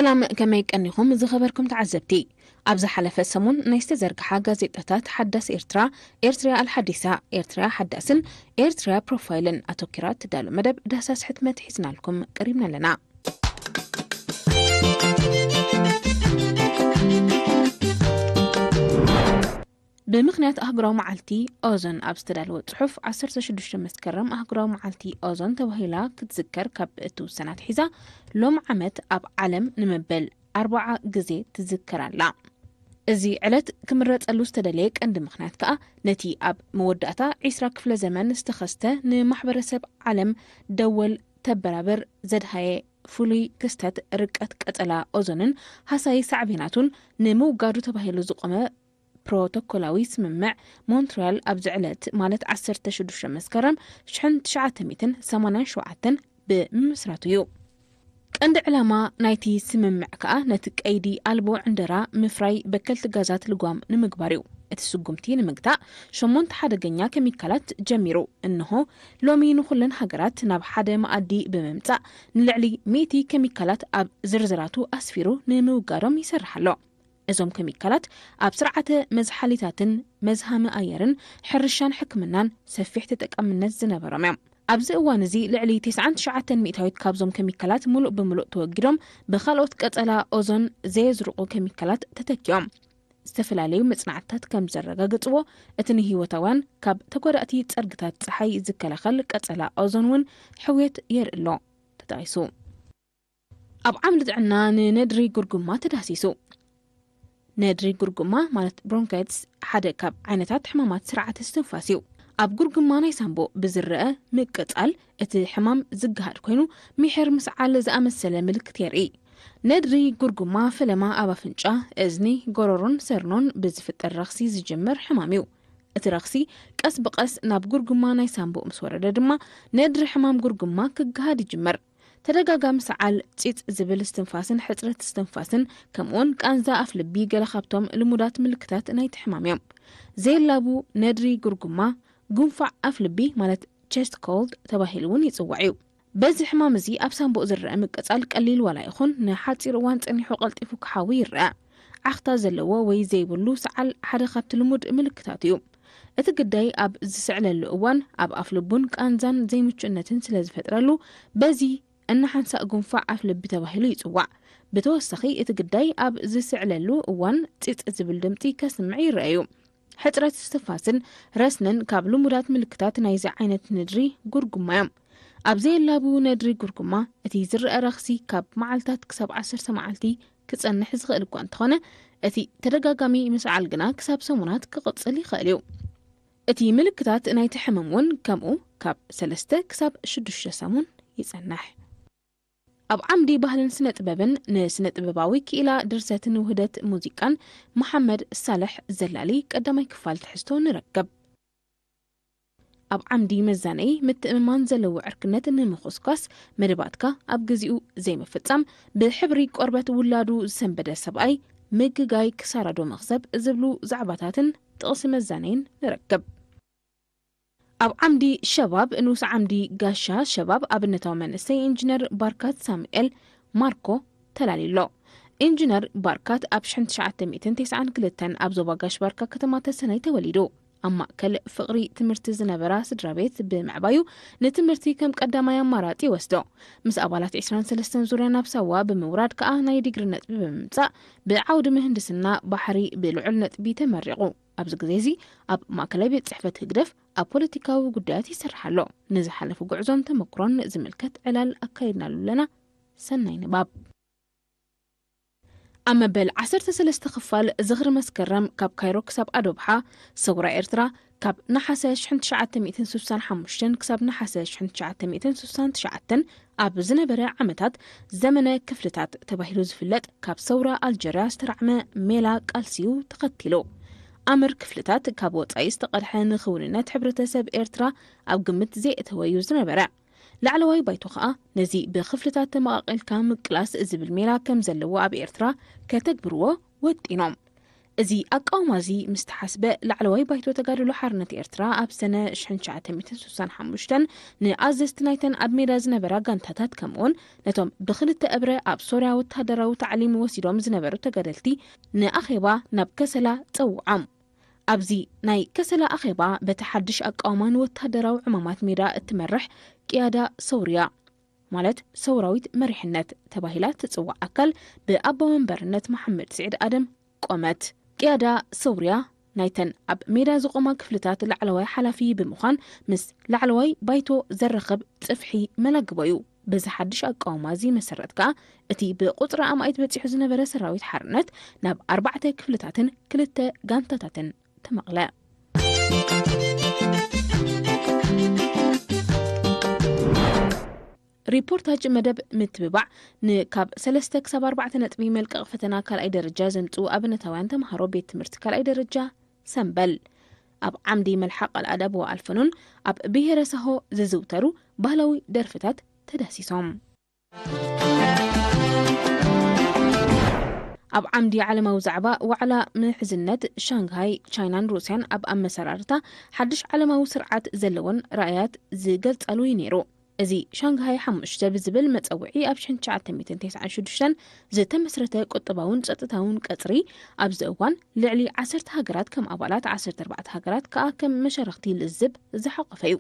ሰላም፣ ከመይ ቀኒኹም ዝኸበርኩም ተዓዘብቲ? ኣብ ዝሓለፈ ሰሙን ናይ ዝተዘርግሓ ጋዜጣታት ሓዳስ ኤርትራ፣ ኤርትራ ኣልሓዲሳ፣ ኤርትራ ሓዳስን ኤርትራ ፕሮፋይልን ኣተኪራ እትዳሎ መደብ ዳህሳስ ሕትመት ሒዝናልኩም ቀሪብና ኣለና። ብምኽንያት ኣህጉራዊ መዓልቲ ኦዞን ኣብ ዝተዳለወ ጽሑፍ፣ ዓሰርተ ሽዱሽተ መስከረም ኣህጉራዊ መዓልቲ ኦዞን ተባሂላ ክትዝከር ካብ እትውሰን ኣትሒዛ፣ ሎም ዓመት ኣብ ዓለም ንመበል ኣርብዓ ግዜ ትዝከር ኣላ። እዚ ዕለት ክምረጸሉ ዝተደለየ ቀንዲ ምኽንያት ከኣ፣ ነቲ ኣብ መወዳእታ ዒስራ ክፍለ ዘመን ዝተኸስተ ንማሕበረሰብ ዓለም ደወል ተበራበር ዘድሃየ ፍሉይ ክስተት ርቀት ቀጸላ ኦዞንን ሃሳዪ ሳዕቤናቱን ንምውጋዱ ተባሂሉ ዝቖመ ፕሮቶኮላዊ ስምምዕ ሞንትሪያል ኣብዚ ዕለት፣ ማለት ዓሰርተ ሽዱሽተ መስከረም ሽሕን ትሽዓተ ሚእትን ሰማንያን ሸውዓተን ብምምስራቱ እዩ። ቀንዲ ዕላማ ናይቲ ስምምዕ ከኣ ነቲ ቀይዲ ኣልቦ ዕንደራ ምፍራይ በከልቲ ጋዛት ልጓም ንምግባር እዩ። እቲ ስጉምቲ ንምግታእ ሸሞንተ ሓደገኛ ኬሚካላት ጀሚሩ። እንሆ ሎሚ ንኹለን ሃገራት ናብ ሓደ መኣዲ ብምምጻእ ንልዕሊ ሚእቲ ኬሚካላት ኣብ ዝርዝራቱ ኣስፊሩ ንምውጋዶም ይሰርሕ ኣሎ። እዞም ኬሚካላት ኣብ ስርዓተ መዝሓሊታትን መዝሃሚ ኣየርን ሕርሻን ሕክምናን ሰፊሕ ተጠቃምነት ዝነበሮም እዮም። ኣብዚ እዋን እዚ ልዕሊ ተስዓን ትሽዓተን ሚእታዊት ካብዞም ኬሚካላት ምሉእ ብምሉእ ተወጊዶም ብኻልኦት ቀጸላ ኦዞን ዘየዝርቑ ኬሚካላት ተተኪኦም። ዝተፈላለዩ መጽናዕትታት ከም ዘረጋገጽዎ፣ እቲ ንህይወታውያን ካብ ተጓዳእቲ ጸርግታት ጸሓይ ዝከላኸል ቀጸላ ኦዞን እውን ሕውየት የርኢ ኣሎ ተጠቒሱ። ኣብ ዓምዲ ጥዕና ንነድሪ ጉርጉማ ተዳህሲሱ። ነድሪ ጉርጉማ ማለት ብሮንካይትስ ሓደ ካብ ዓይነታት ሕማማት ስርዓተ እስትንፋስ እዩ። ኣብ ጉርጉማ ናይ ሳንቦ ብዝረአ ምቅጻል እቲ ሕማም ዝገሃድ ኮይኑ፣ ሚሒር ምስዓል ዝኣመሰለ ምልክት የርኢ። ነድሪ ጉርጉማ ፈለማ ኣብ ኣፍንጫ፣ እዝኒ፣ ጎረሮን ሰርኖን ብዝፍጠር ረኽሲ ዝጅምር ሕማም እዩ። እቲ ረኽሲ ቀስ ብቐስ ናብ ጉርጉማ ናይ ሳንቡእ ምስ ወረደ ድማ፣ ነድሪ ሕማም ጉርጉማ ክገሃድ ይጅምር። ተደጋጋሚ ሰዓል፣ ጺጽ ዝብል እስትንፋስን ሕጽረት እስትንፋስን፣ ከምኡውን ቃንዛ ኣፍ ልቢ ገለ ካብቶም ልሙዳት ምልክታት ናይቲ ሕማም እዮም። ዘየላቡ ነድሪ ጉርጉማ፣ ጉንፋዕ ኣፍ ልቢ ማለት ቸስት ኮልድ ተባሂሉ እውን ይጽዋዕ እዩ። በዚ ሕማም እዚ ኣብ ሳንቡእ ዝረአ ምቅጻል ቀሊል ዋላ ይኹን ንሓጺር እዋን ጸኒሑ ቀልጢፉ ክሓዊ ይረአ። ዓኽታ ዘለዎ ወይ ዘይብሉ ሰዓል ሓደ ካብቲ ልሙድ ምልክታት እዩ። እቲ ግዳይ ኣብ ዝስዕለሉ እዋን ኣብ ኣፍ ልቡን ቃንዛን ዘይምቹእነትን ስለ ዝፈጥረሉ፣ በዚ እናሓንሳእ ጉንፋዕ ኣፍ ልቢ ተባሂሉ ይጽዋዕ። ብተወሳኺ፣ እቲ ግዳይ ኣብ ዝስዕለሉ እዋን ጺጽ ዝብል ድምጺ ከስምዕ ይረኣዩ። ሕጽረት እስትንፋስን ረስንን ካብ ልሙዳት ምልክታት ናይዚ ዓይነት ነድሪ ጉርጉማ እዮም። ኣብ ዘየላቡ ነድሪ ጉርጉማ፣ እቲ ዝረአ ረኽሲ ካብ መዓልታት ክሳብ ዓሰርተ መዓልቲ ክጸንሕ ዝኽእል እኳ እንተኾነ፣ እቲ ተደጋጋሚ ምስዓል ግና ክሳብ ሰሙናት ክቕጽል ይኽእል እዩ። እቲ ምልክታት ናይቲ ሕመም እውን ከምኡ ካብ ሰለስተ ክሳብ ሽዱሽተ ሰሙን ይጸንሕ። ኣብ ዓምዲ ባህልን ስነ ጥበብን ንስነ ጥበባዊ ክኢላ ድርሰትን ውህደት ሙዚቃን መሓመድ ሳልሕ ዘላሊ ቀዳማይ ክፋል ትሕዝቶ ንረክብ። ኣብ ዓምዲ መዛነዪ፣ ምትእምማን ዘለዎ ዕርክነት ንምኹስኳስ፣ መደባትካ ኣብ ግዜኡ ዘይምፍጻም፣ ብሕብሪ ቆርበት ውላዱ ዝሰንበደ ሰብኣይ ምግጋይ ክሳራ ዶ መኽሰብ ዝብሉ ዛዕባታትን ጥቕሲ መዛነይን ንረክብ። ኣብ ዓምዲ ሸባብ፣ ንኡስ ዓምዲ ጋሻ ሸባብ ኣብነታዊ መንእሰይ ኢንጂነር ባርካት ሳሙኤል ማርኮ ተላልዩ ኣሎ። ኢንጂነር ባርካት ኣብ ሽሕን ትሽዓተ ሚእትን ተስዓን ክልተን ኣብ ዞባ ጋሽ ባርካ ከተማ ተሰነይ ተወሊዱ። ኣብ ማእከል ፍቕሪ ትምህርቲ ዝነበራ ስድራ ቤት ብምዕባዩ፣ ንትምህርቲ ከም ቀዳማይ ኣማራጺ ይወስዶ። ምስ ኣባላት ዕስራን ሰለስተን ዙርያ ናብ ሳዋ ብምውራድ ከኣ ናይ ዲግሪ ነጥቢ ብምምጻእ፣ ብዓውዲ ምህንድስና ባሕሪ ብልዑል ነጥቢ ተመሪቑ። ኣብዚ ግዜ እዚ ኣብ ማእከላይ ቤት ጽሕፈት ህግደፍ ኣብ ፖለቲካዊ ጉዳያት ይሰርሕ ኣሎ። ንዝሓለፉ ጉዕዞን ተመክሮን ዝምልከት ዕላል ኣካይድናሉ ኣለና። ሰናይ ንባብ። ኣብ መበል ዓሰርተ ሰለስተ ክፋል ዝኽሪ መስከረም ካብ ካይሮ ክሳብ ኣዶብሓ፣ ሰውራ ኤርትራ ካብ ነሓሰ ሽሕን ትሽዓተ ሚእትን ስሳን ሓሙሽተን ክሳብ ነሓሰ ሽሕን ትሽዓተ ሚእትን ስሳን ትሽዓተን ኣብ ዝነበረ ዓመታት ዘመነ ክፍልታት ተባሂሉ ዝፍለጥ ካብ ሰውራ ኣልጀርያ ዝተራዕመ ሜላ ቃልሲዩ ተኸቲሉ። ኣምር ክፍልታት ካብ ወጻኢ ዝተቐድሐ ንኽውንነት ሕብረተሰብ ኤርትራ ኣብ ግምት ዘየእተወዩ ዝነበረ። ላዕለዋይ ባይቶ ከኣ ነዚ ብክፍልታት ተመቓቒልካ ምቅላስ ዝብል ሜላ ከም ዘለዎ ኣብ ኤርትራ ከተግብርዎ ወጢኖም። እዚ ኣቃውማ እዚ ምስ ተሓስበ፣ ላዕለዋይ ባይቶ ተጋድሎ ሓርነት ኤርትራ ኣብ ሰነ ሽሕን ትሽዓተ ሚእትን ስሳን ሓሙሽተን ንኣዘዝቲ ናይተን ኣብ ሜዳ ዝነበራ ጋንታታት፣ ከምኡውን ነቶም ብክልተ እብረ ኣብ ሶርያ ወተሃደራዊ ታዕሊም ወሲዶም ዝነበሩ ተጋደልቲ ንኣኼባ ናብ ከሰላ ጸውዖም። ኣብዚ ናይ ከሰላ ኣኼባ፣ በቲ ሓድሽ ኣቃውማ ንወተሃደራዊ ዕማማት ሜዳ እትመርሕ ቅያዳ ሰውርያ፣ ማለት ሰውራዊት መሪሕነት ተባሂላ ትጽዋዕ ኣካል፣ ብኣቦ መንበርነት መሓመድ ስዒድ ኣደም ቆመት። ቅያዳ ሰውርያ ናይተን ኣብ ሜዳ ዝቖማ ክፍልታት ላዕለዋይ ሓላፊ ብምዃን፣ ምስ ላዕለዋይ ባይቶ ዘራኽብ ጽፍሒ መላግቦ እዩ። በዚ ሓድሽ ኣቃውማ እዚ መሰረት ከኣ፣ እቲ ብቁጽሪ ኣማኢት በጺሑ ዝነበረ ሰራዊት ሓርነት ናብ ኣርባዕተ ክፍልታትን ክልተ ጋንታታትን ተመቕለ። ሪፖርታጅ መደብ ምትብባዕ ንካብ ሰለስተ ክሳብ ኣርባዕተ ነጥቢ መልቀቕ ፈተና ካልኣይ ደረጃ ዘምጽኡ ኣብነታውያን ተምሃሮ ቤት ትምህርቲ ካልኣይ ደረጃ ሰምበል፣ ኣብ ዓምዲ መልሓቕ ኣልኣዳብ ወኣልፈኑን ኣብ ብሄረ ሳሆ ዝዝውተሩ ባህላዊ ደርፍታት ተዳሲሶም። ኣብ ዓምዲ ዓለማዊ ዛዕባ፣ ዋዕላ ምሕዝነት ሻንግሃይ፣ ቻይናን ሩስያን ኣብ ኣመሰራርታ ሓድሽ ዓለማዊ ስርዓት ዘለወን ራእያት ዝገልጻሉ እዩ ነይሩ። እዚ ሻንግሃይ ሓሙሽተ ብዝብል መጸውዒ፣ ኣብ ሽሕን ትሽዓተ ሚእትን ተስዓን ሽዱሽተን ዝተመስረተ ቁጠባውን ጸጥታውን ቀጽሪ፣ ኣብዚ እዋን ልዕሊ ዓሰርተ ሃገራት ከም ኣባላት፣ ዓሰርተ ኣርባዕተ ሃገራት ከኣ ከም መሻርኽቲ ልዝብ ዝሓቖፈ እዩ።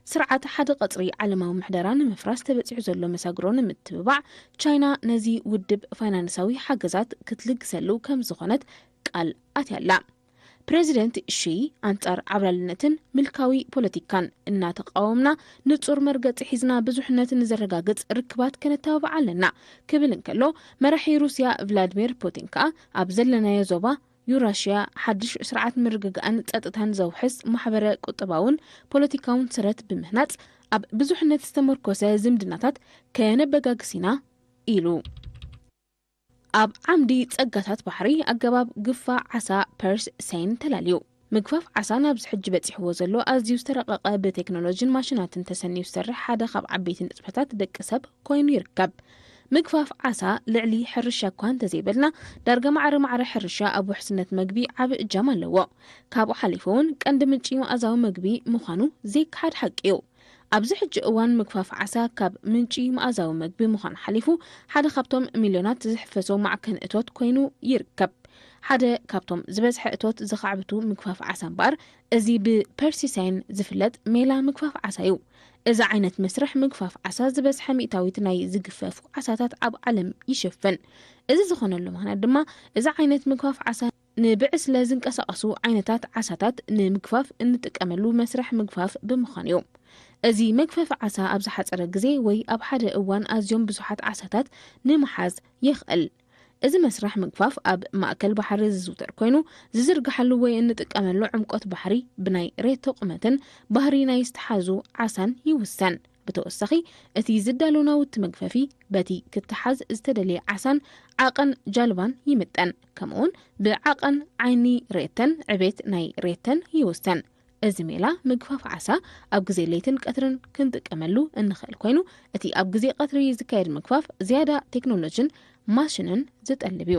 ስርዓት ሓደ ቀጽሪ ዓለማዊ ምሕደራ ንምፍራስ ተበጺሑ ዘሎ መሳግሮ ንምትብባዕ፣ ቻይና ነዚ ውድብ ፋይናንሳዊ ሓገዛት ክትልግሰሉ ከም ዝኾነት ቃል ኣትያ ኣላ። ፕረዚደንት ሺ፣ ኣንጻር ዓብላልነትን ምልካዊ ፖለቲካን እናተቃወምና፣ ንጹር መርገጺ ሒዝና ብዙሕነት ንዘረጋግጽ ርክባት ከነተባብዕ ኣለና ክብል እንከሎ፣ መራሒ ሩስያ ቭላድሚር ፑቲን ከኣ፣ ኣብ ዘለናዮ ዞባ ዩራሽያ ሓድሽ ስርዓት ምርግጋእን ጸጥታን ዘውሕስ ማሕበረ ቁጠባውን ፖለቲካውን ስረት ብምህናጽ፣ ኣብ ብዙሕነት ዝተመርኮሰ ዝምድናታት ከነበጋግስ ኢና ኢሉ። ኣብ ዓምዲ ጸጋታት ባሕሪ፣ ኣገባብ ግፋ ዓሳ ፐርስ ሴን ተላልዩ። ምግፋፍ ዓሳ ናብዚ ሕጂ በጺሕዎ ዘሎ ኣዝዩ ዝተረቐቐ፣ ብቴክኖሎጂን ማሽናትን ተሰንዩ ዝሰርሕ ሓደ ካብ ዓበይቲ ንጥፈታት ደቂ ሰብ ኮይኑ ይርከብ። ምግፋፍ ዓሳ ልዕሊ ሕርሻ እኳ እንተዘይበልና፣ ዳርጋ ማዕረ ማዕረ ሕርሻ ኣብ ውሕስነት መግቢ ዓቢ እጃም ኣለዎ። ካብኡ ሓሊፉ እውን ቀንዲ ምንጪ መኣዛዊ መግቢ ምዃኑ ዘይከሓድ ሓቂ እዩ። ኣብዚ ሕጂ እዋን ምግፋፍ ዓሳ ካብ ምንጪ መኣዛዊ መግቢ ምዃን ሓሊፉ፣ ሓደ ካብቶም ሚልዮናት ዝሕፈሶ ማዕከን እቶት ኮይኑ ይርከብ። ሓደ ካብቶም ዝበዝሐ እቶት ዘኻዕብቱ ምግፋፍ ዓሳ እምበኣር፣ እዚ ብፐርሲሳይን ዝፍለጥ ሜላ ምግፋፍ ዓሳ እዩ። እዚ ዓይነት መስርሕ ምግፋፍ ዓሳ ዝበዝሐ ሚእታዊት ናይ ዝግፈፉ ዓሳታት ኣብ ዓለም ይሽፍን። እዚ ዝኾነሉ ምኽንያት ድማ፣ እዚ ዓይነት ምግፋፍ ዓሳ ንብዕስለ ዝንቀሳቐሱ ዓይነታት ዓሳታት ንምግፋፍ እንጥቀመሉ መስርሕ ምግፋፍ ብምዃኑ እዩ። እዚ መግፈፊ ዓሳ ኣብ ዝሓጸረ ግዜ ወይ ኣብ ሓደ እዋን ኣዝዮም ብዙሓት ዓሳታት ንምሓዝ የኽእል። እዚ መስርሕ ምግፋፍ ኣብ ማእከል ባሕሪ ዝዝውተር ኮይኑ፣ ዝዝርግሓሉ ወይ እንጥቀመሉ ዕምቆት ባሕሪ ብናይ ሬቶ ቁመትን ባህሪ ናይ ዝተሓዙ ዓሳን ይውሰን። ብተወሳኺ፣ እቲ ዝዳሎ ናውቲ መግፈፊ በቲ ክተሓዝ ዝተደልየ ዓሳን ዓቐን ጃልባን ይምጠን። ከምኡውን ብዓቐን ዓይኒ ሬተን ዕቤት ናይ ሬተን ይውሰን። እዚ ሜላ ምግፋፍ ዓሳ ኣብ ግዜ ለይትን ቀትርን ክንጥቀመሉ እንኽእል ኮይኑ፣ እቲ ኣብ ግዜ ቀትሪ ዝካየድ ምግፋፍ ዝያዳ ቴክኖሎጂን ማሽንን ዝጠልብ እዩ።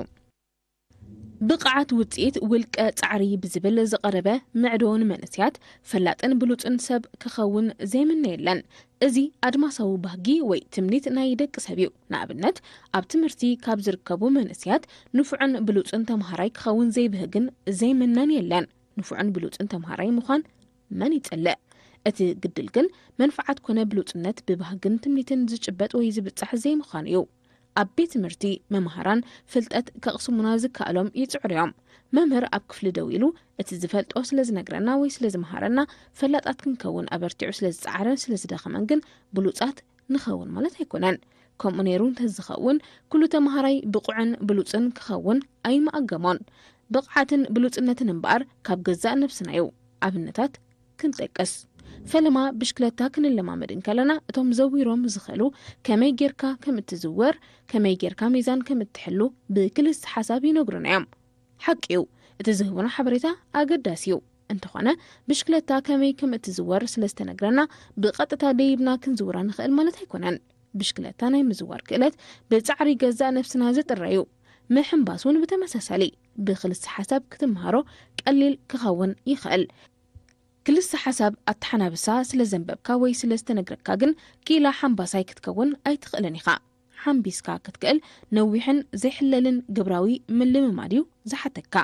ብቕዓት ውጽኢት ውልቀ ጻዕሪ ብዝብል ዝቐረበ ምዕዶ ንመንእሰያት፣ ፈላጥን ብሉጽን ሰብ ክኸውን ዘይምነ የለን። እዚ ኣድማሳዊ ባህጊ ወይ ትምኒት ናይ ደቂ ሰብ እዩ። ንኣብነት፣ ኣብ ትምህርቲ ካብ ዝርከቡ መንእሰያት ንፉዕን ብሉጽን ተምሃራይ ክኸውን ዘይብህግን ዘይምነን የለን። ንፉዕን ብሉጽን ተምሃራይ ምዃን መን ይጸልእ? እቲ ግድል ግን መንፍዓት ኮነ ብሉጽነት ብባህግን ትምኒትን ዝጭበጥ ወይ ዝብጻሕ ዘይምዃኑ እዩ። ኣብ ቤት ትምህርቲ፣ መምሃራን ፍልጠት ከቕስሙና ዝከኣሎም ይጽዕሩ እዮም። መምህር ኣብ ክፍሊ ደው ኢሉ እቲ ዝፈልጦ ስለ ዝነግረና ወይ ስለ ዝመሃረና፣ ፈላጣት ክንከውን ኣበርቲዑ ስለ ዝጸዓረን ስለ ዝደኸመን ግን ብሉጻት ንኸውን ማለት ኣይኮነን። ከምኡ ነይሩ እንተዝኸውን፣ ኩሉ ተምሃራይ ብቑዕን ብሉጽን ክኸውን ኣይምኣገሞን። ብቕዓትን ብሉጽነትን እምበኣር ካብ ገዛእ ነብስና እዩ። ኣብነታት ክንጠቅስ፣ ፈለማ ብሽክለታ ክንለማመድ እንከለና፣ እቶም ዘዊሮም ዝኸሉ ከመይ ጌርካ ከም እትዝወር፣ ከመይ ጌርካ ሚዛን ከም እትሕሉ ብክልስ ሓሳብ ይነግሩና እዮም። ሓቂ እዩ፣ እቲ ዝህቡና ሓበሬታ ኣገዳሲ እዩ። እንተኾነ፣ ብሽክለታ ከመይ ከም እትዝወር ስለ ዝተነግረና፣ ብቐጥታ ደይብና ክንዝውራ ንኽእል ማለት ኣይኮነን። ብሽክለታ ናይ ምዝዋር ክእለት ብጻዕሪ ገዛእ ነብስና ዝጥረ እዩ። ምሕንባስ እውን ብተመሳሳሊ ብክልሰ ሓሳብ ክትምሃሮ ቀሊል ክኸውን ይኽእል። ክልሰ ሓሳብ ኣተሓናብሳ ስለ ዘንበብካ ወይ ስለ ዝተነግረካ ግን ኪላ ሓንባሳይ ክትከውን ኣይትኽእልን ኢኻ። ሓንቢስካ ክትክእል ነዊሕን ዘይሕለልን ግብራዊ ምልምማድ እዩ ዝሓተካ።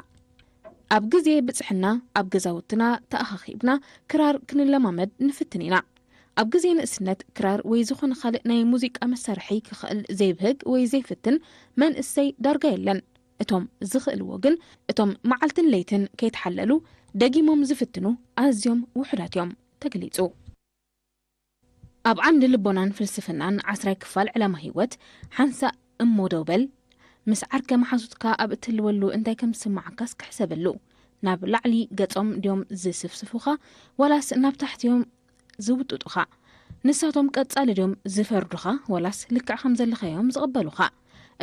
ኣብ ግዜ ብጽሕና ኣብ ገዛውትና ተኣኻኺብና ክራር ክንለማመድ ንፍትን ኢና። ኣብ ግዜ ንእስነት ክራር ወይ ዝኾነ ካልእ ናይ ሙዚቃ መሳርሒ ክኽእል ዘይብህግ ወይ ዘይፍትን መንእሰይ ዳርጋ የለን። እቶም ዝኽእልዎ ግን እቶም መዓልትን ለይትን ከይተሓለሉ ደጊሞም ዝፍትኑ ኣዝዮም ውሑዳት እዮም ተገሊጹ። ኣብ ዓንዲ ልቦናን ፍልስፍናን ዓስራይ ክፋል ዕላማ ህይወት ሓንሳእ እሞ ደው በል። ምስ ዓርከ መሓዙትካ ኣብ እትህልወሉ እንታይ ከም ዝስምዓካስ ክሕሰበሉ። ናብ ላዕሊ ገጾም ድዮም ዝስፍስፉኻ ዋላስ ናብ ታሕቲ እዮም ዝውጥጡኻ? ንሳቶም ቀጻሊ ድዮም ዝፈርዱኻ ዋላስ ልክዕ ከም ዘለኻ እዮም ዝቕበሉኻ?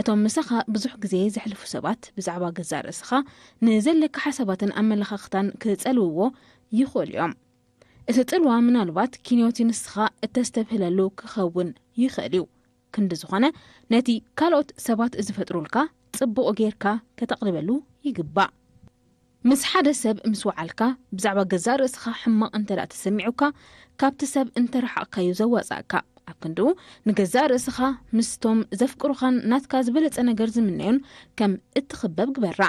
እቶም ምሳኻ ብዙሕ ግዜ ዘሕልፉ ሰባት ብዛዕባ ገዛእ ርእስኻ ንዘለካ ሓሳባትን ኣመለኻኽታን ክጸልውዎ ይኽእሉ እዮም። እቲ ጽልዋ ምናልባት ኪንዮቲ ንስኻ እተስተብህለሉ ክኸውን ይኽእል እዩ። ክንዲ ዝኾነ ነቲ ካልኦት ሰባት ዝፈጥሩልካ ጽቡቕ ጌርካ ከተቕርበሉ ይግባእ። ምስ ሓደ ሰብ ምስ ወዓልካ ብዛዕባ ገዛእ ርእስኻ ሕማቕ እንተ ደኣ ተሰሚዑካ ካብቲ ሰብ እንተ ረሓቕካዩ ዘዋጽኣካ። ኣብ ክንድኡ ንገዛእ ርእስኻ ምስቶም ዘፍቅሩኻን ናትካ ዝበለጸ ነገር ዝምነዩን ከም እትኽበብ ግበራ።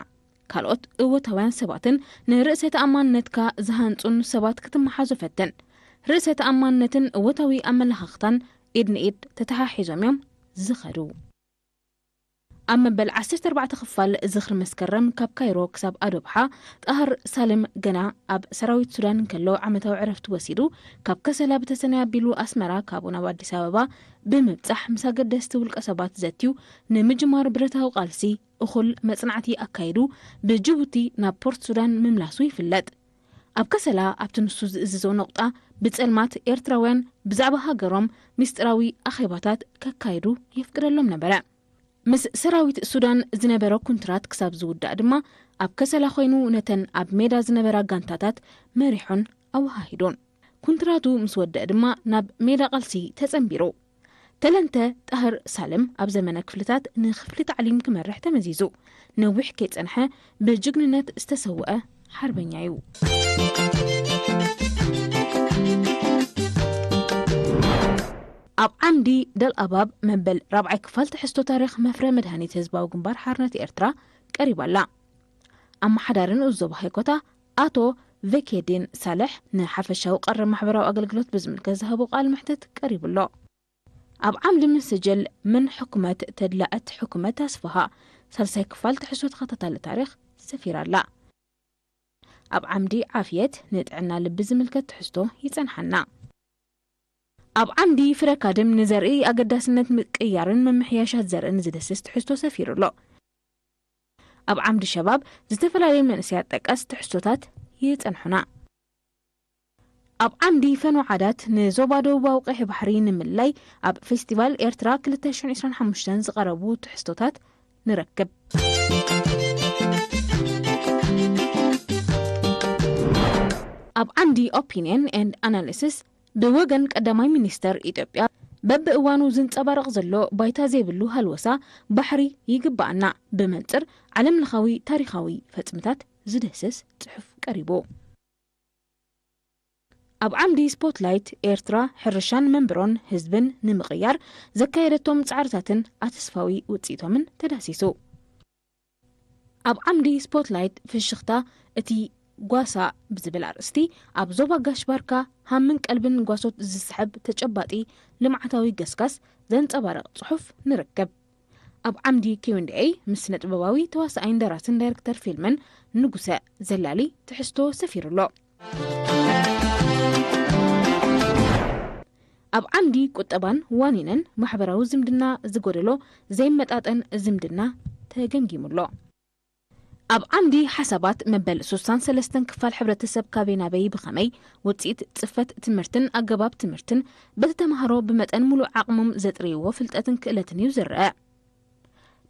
ካልኦት እወታውያን ሰባትን ንርእሰ ተኣማንነትካ ዝሃንጹን ሰባት ክትመሓዞ ፈትን። ርእሰ ተኣማንነትን እወታዊ ኣመለኻኽታን ኢድ ንኢድ ተተሓሒዞም እዮም ዝኸዱ። ኣብ መበል ዓሰርተ ኣርባዕተ ክፋል ዝኽሪ መስከረም ካብ ካይሮ ክሳብ ኣዶብሓ ጣህር ሳልም ገና ኣብ ሰራዊት ሱዳን እንከሎ ዓመታዊ ዕረፍቲ ወሲዱ ካብ ከሰላ ብተሰነይ ኣቢሉ ኣስመራ ካብኡ ናብ ኣዲስ ኣበባ ብምብጻሕ ምስ ኣገደስቲ ውልቀ ሰባት ዘትዩ ንምጅማር ብረታዊ ቃልሲ እኹል መጽናዕቲ ኣካይዱ ብጅቡቲ ናብ ፖርት ሱዳን ምምላሱ ይፍለጥ። ኣብ ከሰላ ኣብቲ ንሱ ዝእዝዞ ነቑጣ ብጸልማት ኤርትራውያን ብዛዕባ ሃገሮም ምስጢራዊ ኣኼባታት ከካይዱ የፍቅደሎም ነበረ። ምስ ሰራዊት ሱዳን ዝነበረ ኩንትራት ክሳብ ዝውዳእ ድማ ኣብ ከሰላ ኮይኑ ነተን ኣብ ሜዳ ዝነበራ ጋንታታት መሪሑን ኣወሃሂዱን። ኩንትራቱ ምስ ወደአ ድማ ናብ ሜዳ ቃልሲ ተጸንቢሩ። ተለንተ ጣህር ሳልም ኣብ ዘመነ ክፍልታት ንክፍሊ ታዕሊም ክመርሕ ተመዚዙ። ነዊሕ ከይጸንሐ ብጅግንነት ዝተሰውአ ሓርበኛ እዩ። ኣብ ዓምዲ ደልኣባብ መበል ራብዓይ ክፋል ትሕዝቶ ታሪኽ መፍረ መድሃኒት ህዝባዊ ግንባር ሓርነት ኤርትራ ቀሪባ ኣላ። ኣመሓዳሪ ንኡስ ዞባ ሃይኮታ ኣቶ ቬኬዲን ሳልሕ ንሓፈሻዊ ቀረብ ማሕበራዊ ኣገልግሎት ብዝምልከት ዝሃቦ ቃል መሕትት ቀሪቡ ኣሎ። ኣብ ዓምዲ ምስጅል ምን ሕኩመት ተድላእት ሕኩመት ኣስፍሃ ሳልሳይ ክፋል ትሕዝቶ ተኸታታሊ ታሪኽ ሰፊራ ኣላ። ኣብ ዓምዲ ዓፍየት ንጥዕና ልቢ ዝምልከት ትሕዝቶ ይጸንሓና። ኣብ ዓምዲ ፍረ ካድም ንዘርኢ ኣገዳስነት ምቅያርን ምምሕያሻት ዘርእን ዝድስስ ትሕዝቶ ሰፊሩ ኣሎ። ኣብ ዓምዲ ሸባብ ዝተፈላለዩ መንእሰያት ጠቀስ ትሕዝቶታት ይጸንሑና። ኣብ ዓምዲ ፈኖ ዓዳት ንዞባ ደቡባዊ ቀይሕ ባሕሪ ንምልላይ ኣብ ፌስቲቫል ኤርትራ ክልተ ሽሕን ዕስራን ሓሙሽተን ዝቐረቡ ትሕዝቶታት ንረክብ። ኣብ ዓምዲ ኦፒንየን ኤንድ ኣናሊሲስ ብወገን ቀዳማይ ሚኒስተር ኢትዮጵያ በብእዋኑ ዝንጸባረቕ ዘሎ ባይታ ዘይብሉ ሃልወሳ ባሕሪ ይግባኣና ብመንጽር ዓለምለኻዊ ታሪኻዊ ፈጽምታት ዝድህስስ ጽሑፍ ቀሪቡ። ኣብ ዓምዲ ስፖትላይት ኤርትራ ሕርሻን መንብሮን ህዝብን ንምቕያር ዘካየደቶም ጻዕርታትን ኣተስፋዊ ውጽኢቶምን ተዳሲሱ። ኣብ ዓምዲ ስፖትላይት ፍሽኽታ እቲ ጓሳ ብዝብል ኣርእስቲ ኣብ ዞባ ጋሽ ባርካ ሃምን ቀልብን ጓሶት ዝስሕብ ተጨባጢ ልምዓታዊ ገስጋስ ዘንጸባርቕ ጽሑፍ ንረክብ። ኣብ ዓምዲ ኪው ኤንድ ኤይ ምስ ስነ ጥበባዊ ተዋሳኣይን ደራስን ዳይረክተር ፊልምን ንጉሰ ዘላሊ ትሕዝቶ ሰፊሩ ኣሎ። ኣብ ዓምዲ ቁጠባን ዋኒንን ማሕበራዊ ዝምድና ዝጎደሎ ዘይመጣጠን ዝምድና ተገምጊሙ ኣሎ። ኣብ ዓምዲ ሓሳባት መበል ሱሳን ሰለስተን ክፋል ሕብረተሰብ ካበይ ናበይ ብኸመይ ውፅኢት ፅፈት ትምህርትን ኣገባብ ትምህርትን በቲ ተምሃሮ ብመጠን ሙሉእ ዓቕሞም ዘጥርይዎ ፍልጠትን ክእለትን እዩ ዝረአ።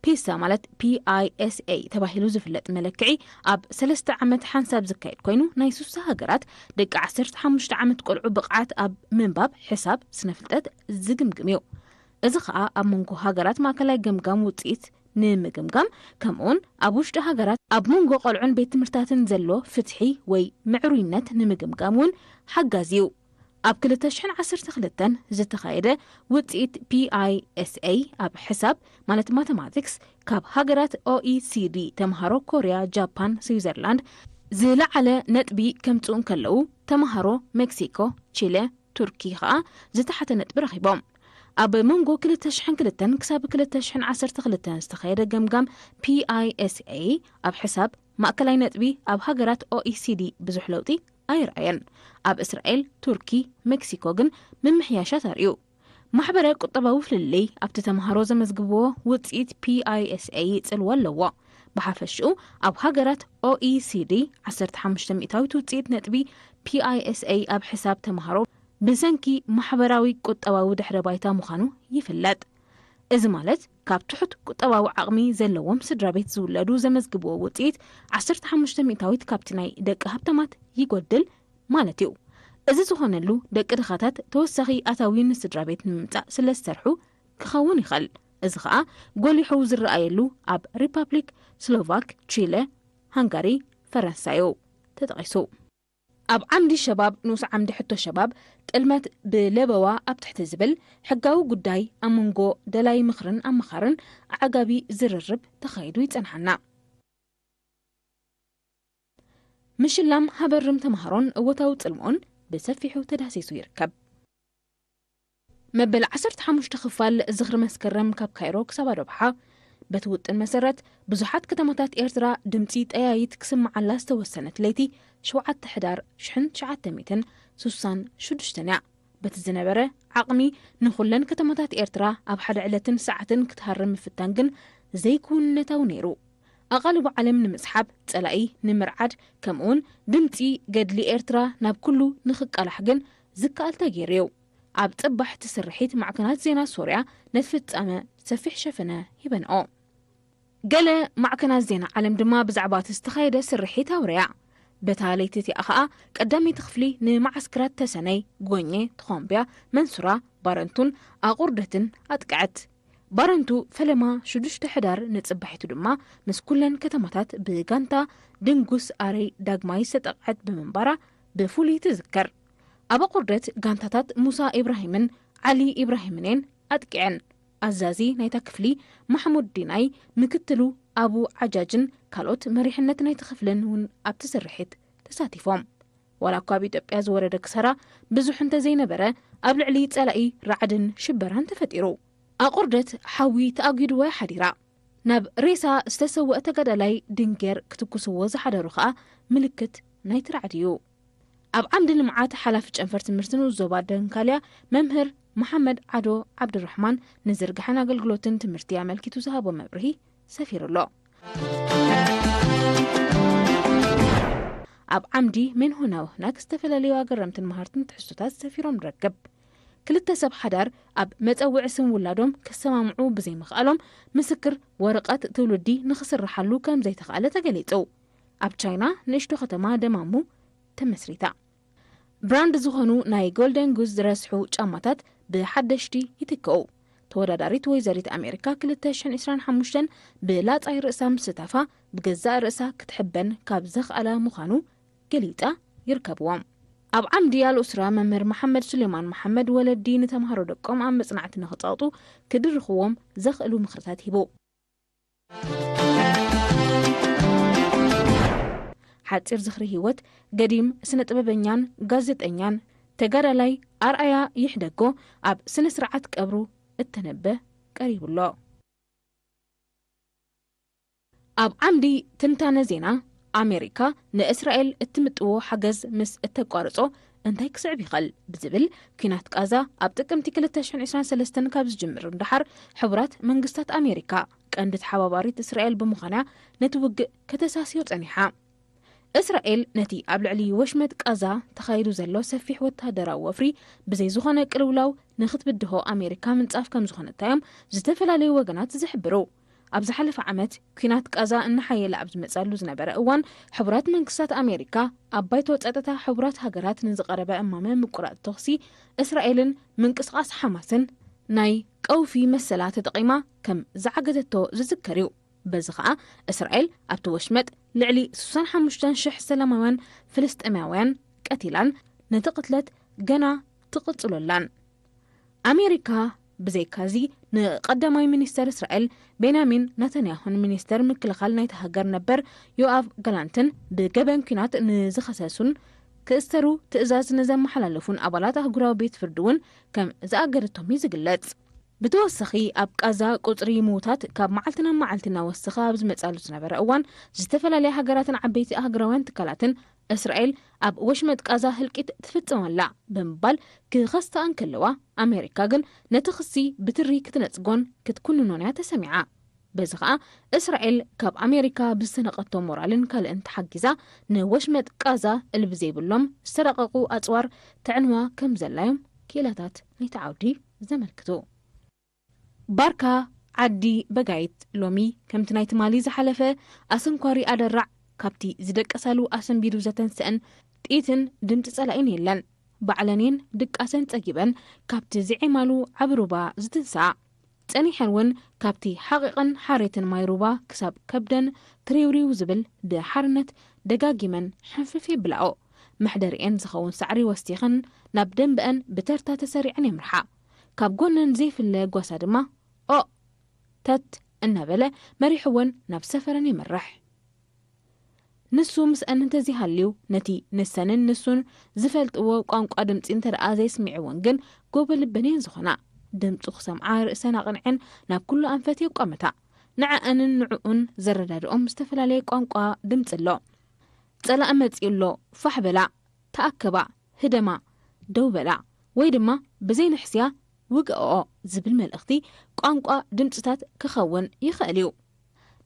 ፒሳ ማለት ፒ ኣይ ኤስ ኤ ተባሂሉ ዝፍለጥ መለክዒ ኣብ ሰለስተ ዓመት ሓንሳብ ዝካየድ ኮይኑ ናይ ሱሳ ሃገራት ደቂ ዓሰርተ ሓሙሽተ ዓመት ቆልዑ ብቕዓት ኣብ ምንባብ፣ ሕሳብ፣ ስነ ፍልጠት ዝግምግም እዩ። እዚ ኸኣ ኣብ መንጎ ሃገራት ማእከላይ ገምጋም ውፅኢት ንምግምጋም፣ ከምኡውን ኣብ ውሽጢ ሃገራት ኣብ መንጎ ቆልዑን ቤት ትምህርታትን ዘሎ ፍትሒ ወይ ምዕሩይነት ንምግምጋም እውን ሓጋዚ እዩ። ኣብ ክልተ ሽሕን ዓሰርተ ክልተን ዝተኻየደ ውፅኢት ፒ ኣይ ኤስ ኤ ኣብ ሕሳብ፣ ማለት ማተማቲክስ፣ ካብ ሃገራት ኦ ኢ ሲ ዲ ተምሃሮ ኮርያ፣ ጃፓን፣ ስዊዘርላንድ ዝለዓለ ነጥቢ ከምፅኡ እንከለዉ፣ ተምሃሮ ሜክሲኮ፣ ቺለ፣ ቱርኪ ከኣ ዝተሓተ ነጥቢ ረኺቦም። ኣብ መንጎ ክልተ ሽሕን ክልተን ክሳብ ክልተ ሽሕን ዓሰርተ ክልተን ዝተኻየደ ገምጋም ፒ ኣይ ኤስ ኤ ኣብ ሕሳብ ማእከላይ ነጥቢ ኣብ ሃገራት ኦ ኢ ሲ ዲ ብዙሕ ለውጢ ኣይረኣየን። ኣብ እስራኤል፣ ቱርኪ፣ ሜክሲኮ ግን ምምሕያሻት ኣርእዩ። ማሕበረ ቁጠባዊ ፍልልይ ኣብቲ ተምሃሮ ዘመዝግብዎ ውፅኢት ፒ ኣይ ኤስ ኤ ጽልዋ ኣለዎ። ብሓፈሽኡ ኣብ ሃገራት ኦ ኢ ሲ ዲ ዓሰርተ ሓሙሽተ ሚእታዊት ውፅኢት ነጥቢ ፒ ኣይ ኤስ ኤ ኣብ ሕሳብ ተምሃሮ ብሰንኪ ማሕበራዊ ቁጠባዊ ድሕረ ባይታ ምዃኑ ይፍለጥ። እዚ ማለት ካብ ትሑት ቁጠባዊ ዓቕሚ ዘለዎም ስድራ ቤት ዝውለዱ ዘመዝግብዎ ውፅኢት ዓሰርተ ሓሙሽተ ሚእታዊት ካብቲ ናይ ደቂ ሃብታማት ይጎድል ማለት እዩ። እዚ ዝኾነሉ ደቂ ድኻታት ተወሳኺ ኣታዊ ንስድራ ቤት ንምምፃእ ስለ ዝሰርሑ ክኸውን ይኽእል። እዚ ኸኣ ጎሊሑ ዝረኣየሉ ኣብ ሪፓብሊክ ስሎቫክ፣ ቺለ፣ ሃንጋሪ፣ ፈረንሳዩ ተጠቒሱ። ኣብ ዓምዲ ሸባብ ንኡስ ዓምዲ ሕቶ ሸባብ ጥልመት ብለበዋ ኣብ ትሕቲ ዝብል ሕጋዊ ጉዳይ ኣብ መንጎ ደላይ ምኽርን ኣማኻርን ኣዕጋቢ ዝርርብ ተኻይዱ ይጸንሓና። ምሽላም ሃበርም ተምሃሮን እወታዊ ጽልምኦን ብሰፊሑ ተዳሲሱ ይርከብ። መበል ዓሰርተ ሓሙሽተ ክፋል ዝኽሪ መስከረም ካብ ካይሮ ክሳብ ኣዶብሓ። በቲ ውጥን መሰረት ብዙሓት ከተማታት ኤርትራ ድምጺ ጠያይት ክስምዓላ ዝተወሰነት ለይቲ ሸውዓተ ሕዳር ሽሕን ትሽዓተ ሚእትን ስሳን ሽዱሽተን እያ። በቲ ዝነበረ ዓቕሚ ንኹለን ከተማታት ኤርትራ ኣብ ሓደ ዕለትን ሰዓትን ክትሃርም ምፍታን ግን ዘይክውንነታዊ ነይሩ። ኣቓልቦ ዓለም ንምስሓብ፣ ጸላኢ ንምርዓድ፣ ከምኡውን ድምጺ ገድሊ ኤርትራ ናብ ኩሉ ንኽቃላሕ ግን ዝከኣል ተገይሩ እዩ። ኣብ ጽባሕ እቲ ስርሒት ማዕከናት ዜና ሶርያ ነቲ ፍጻመ ሰፊሕ ሸፈነ ሂበንኦ። ገለ ማዕከናት ዜና ዓለም ድማ ብዛዕባ እቲ ዝተኻየደ ስርሒት ኣውረያ። በታ ለይቲ እቲኣ ኸኣ ቀዳመይቲ ክፍሊ ንመዓስከራት ተሰነይ፣ ጎኘ፣ ተኾምብያ፣ መንሱራ፣ ባረንቱን ኣቑርደትን ኣጥቅዐት። ባረንቱ ፈለማ ሽዱሽተ ሕዳር ንጽባሒቱ ድማ ምስ ኩለን ከተማታት ብጋንታ ድንጉስ ኣረይ ዳግማይ ዝተጠቕዐት ብምንባራ ብፍሉይ ትዝከር። ኣብ ኣቑርደት ጋንታታት ሙሳ ኢብራሂምን ዓሊ ኢብራሂምን እየን ኣጥቂዐን። ኣዛዚ ናይታ ክፍሊ ማሕሙድ ዲናይ፣ ምክትሉ ኣቡ ዓጃጅን ካልኦት መሪሕነት ናይቲ ክፍልን እውን ኣብቲ ስርሒት ተሳቲፎም። ዋላ እኳ ኣብ ኢትዮጵያ ዝወረደ ክሳራ ብዙሕ እንተዘይነበረ፣ ኣብ ልዕሊ ጸላኢ ራዕድን ሽበራን ተፈጢሩ። ኣቑርደት ሓዊ ተኣጒድዋ እያ ሓዲራ። ናብ ሬሳ ዝተሰወአ ተጋዳላይ ድንጌር ክትኩስዎ ዝሓደሩ ኸኣ ምልክት ናይቲ ራዕዲ እዩ። ኣብ ዓምዲ ልምዓት ሓላፊ ጨንፈር ትምህርቲ ንኡስ ዞባ ደንካልያ መምህር መሓመድ ዓዶ ዓብዱራሕማን ንዝርግሐን ኣገልግሎትን ትምህርቲ ኣመልኪቱ ዝሃቦ መብርሂ ሰፊሩ ኣሎ። ኣብ ዓምዲ ሜንሆና ወህናክ ዝተፈላለዩ ኣገረምትን መሃርትን ትሕዝቶታት ሰፊሮም ንረክብ። ክልተ ሰብ ሓዳር ኣብ መጸውዒ ስም ውላዶም ክሰማምዑ ብዘይምኽኣሎም ምስክር ወረቐት ትውልዲ ንኽስርሓሉ ከም ዘይተኻእለ ተገሊጹ። ኣብ ቻይና ንእሽቶ ከተማ ደማሙ ተመስሪታ። ብራንድ ዝኾኑ ናይ ጎልደን ጉዝ ዝረስሑ ጫማታት ብሓደሽቲ ይትከኡ። ተወዳዳሪት ወይዘሪት ኣሜሪካ ክልተ ሽሕን ዕስራን ሓሙሽተን ብላጻይ ርእሳ ምስታፋ ብገዛእ ርእሳ ክትሕበን ካብ ዘኽኣላ ምዃኑ ገሊጻ ይርከብዎም። ኣብ ዓምዲ ኣልኡስራ መምህር መሓመድ ሱሌማን መሓመድ ወለዲ ንተምሃሮ ደቆም ኣብ መጽናዕቲ ንኽጸቕጡ ክድርኽዎም ዘኽእሉ ምኽርታት ሂቡ። ሓጺር ዝኽሪ ህይወት ገዲም ስነ ጥበበኛን ጋዜጠኛን ተጋዳላይ ኣርኣያ ይሕደጎ ኣብ ስነ ስርዓት ቀብሩ እተነበ ቀሪቡ ኣሎ። ኣብ ዓምዲ ትንታነ ዜና፣ ኣሜሪካ ንእስራኤል እትምጥዎ ሓገዝ ምስ እተቋርጾ እንታይ ክስዕብ ይኽእል ብዝብል፣ ኲናት ቃዛ ኣብ ጥቅምቲ ክልተ ሽሕን ዕስራን ሰለስተን ካብ ዝጅምር ንደሓር፣ ሕቡራት መንግስታት ኣሜሪካ ቀንዲ ተሓባባሪት እስራኤል ብምዃና ነቲ ውግእ ከተሳስዮ ጸኒሓ። እስራኤል ነቲ ኣብ ልዕሊ ወሽመጥ ቃዛ ተኻይዱ ዘሎ ሰፊሕ ወተሃደራዊ ወፍሪ ብዘይ ዝኾነ ቅልውላው ንኽትብድሆ ኣሜሪካ ምንጻፍ ከም ዝኾነታ እዮም ዝተፈላለዩ ወገናት ዝሕብሩ። ኣብ ዝሓለፈ ዓመት ኲናት ቃዛ እናሓየለ ኣብ ዝመጸሉ ዝነበረ እዋን፣ ሕቡራት መንግስታት ኣሜሪካ ኣብ ባይቶ ጸጥታ ሕቡራት ሃገራት ንዝቐረበ እማመ ምቁራጽ ተኹሲ እስራኤልን ምንቅስቓስ ሓማስን ናይ ቀውፊ መሰላ ተጠቒማ ከም ዝዓገተቶ ዝዝከር እዩ። በዚ ኸኣ እስራኤል ኣብቲ ወሽመጥ ልዕሊ ስሳን ሓሙሽተን ሽሕ ሰላማውያን ፍልስጤማውያን ቀቲላን ነቲ ቅትለት ገና ትቕጽሎላን። ኣሜሪካ ብዘይካዚ ንቐዳማይ ሚኒስተር እስራኤል ቤንያሚን ናታንያሁን ሚኒስተር ምክልኻል ናይቲ ሃገር ነበር ዮኣቭ ጋላንትን ብገበን ኲናት ንዝኸሰሱን ክእስተሩ ትእዛዝ ንዘመሓላለፉን ኣባላት ኣህጉራዊ ቤት ፍርዲ እውን ከም ዝኣገደቶም እዩ ዝግለጽ። ብተወሳኺ ኣብ ቃዛ ቁጽሪ ምዉታት ካብ መዓልቲ ናብ መዓልቲ እናወሰኸ ኣብ ዝመጻሉ ዝነበረ እዋን ዝተፈላለያ ሃገራትን ዓበይቲ ኣህጉራውያን ትካላትን እስራኤል ኣብ ወሽመጥ ቃዛ ህልቂት ትፍጽም ኣላ ብምባል ክኸስታ እንከለዋ ኣሜሪካ ግን ነቲ ክሲ ብትሪ ክትነጽጎን ክትኩንኖን እያ ተሰሚዓ። በዚ ኸኣ እስራኤል ካብ ኣሜሪካ ብዝተነቐቶ ሞራልን ካልእን ተሓጊዛ ንወሽመጥ ቃዛ እልቢ ዘይብሎም ዝተራቐቑ ኣጽዋር ተዕንዋ ከም ዘላዮም ክኢላታት ናይቲ ዓውዲ ዘመልክቱ። ባርካ ዓዲ በጋይት ሎሚ ከምቲ ናይ ትማሊ ዝሓለፈ ኣሰንኳሪ ኣደራዕ ካብቲ ዝደቀሳሉ ኣሰንቢዱ ዘተንስአን ጥይትን ድምፂ ፀላኢን የለን። ባዕለን እየን ድቃሰን ፀጊበን ካብቲ ዝዔማሉ ዓቢ ሩባ ዝትንስኣ። ፀኒሐን እውን ካብቲ ሓቒቐን ሓሬትን ማይ ሩባ ክሳብ ከብደን ትሪውሪው ዝብል ብሓርነት ደጋጊመን ሕንፍፍ የብላኦ። መሕደሪኤን ዝኸውን ሳዕሪ ወስቲኸን ናብ ደንበአን ብተርታ ተሰሪዐን የምርሓ። ካብ ጎነን ዘይፍለ ጓሳ ድማ ኦእ ተት እናበለ መሪሕወን ናብ ሰፈረን የምርሕ። ንሱ ምስአን እንተዘይሃልዩ ነቲ ንሰንን ንሱን ዝፈልጥዎ ቋንቋ ድምፂ እንተ ደኣ ዘየስሚዕወን ግን ጎበ ልበን እየን ዝኾና። ድምፁ ክሰምዓ ርእሰን ኣቕንዐን ናብ ኩሉ ኣንፈት የቋምታ። ንዐኣንን ንዕኡን ዘረዳድኦም ዝተፈላለየ ቋንቋ ድምፂ ኣሎ። ጸላኢ መጺኡ ኣሎ፣ ፋሕ በላ፣ ተኣከባ፣ ህደማ፣ ደው በላ፣ ወይ ድማ ብዘይ ንሕስያ ውግኣኦ ዝብል መልእኽቲ ቋንቋ ድምጽታት ክኸውን ይኽእል እዩ።